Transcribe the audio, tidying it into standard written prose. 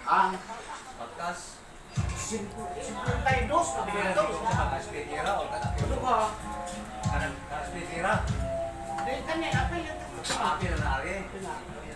Ang Pagkas. 52 na Hindi ba? na speakera o Ano ba? Kanang speakera. Di kani apil. Apil na ari. Apil.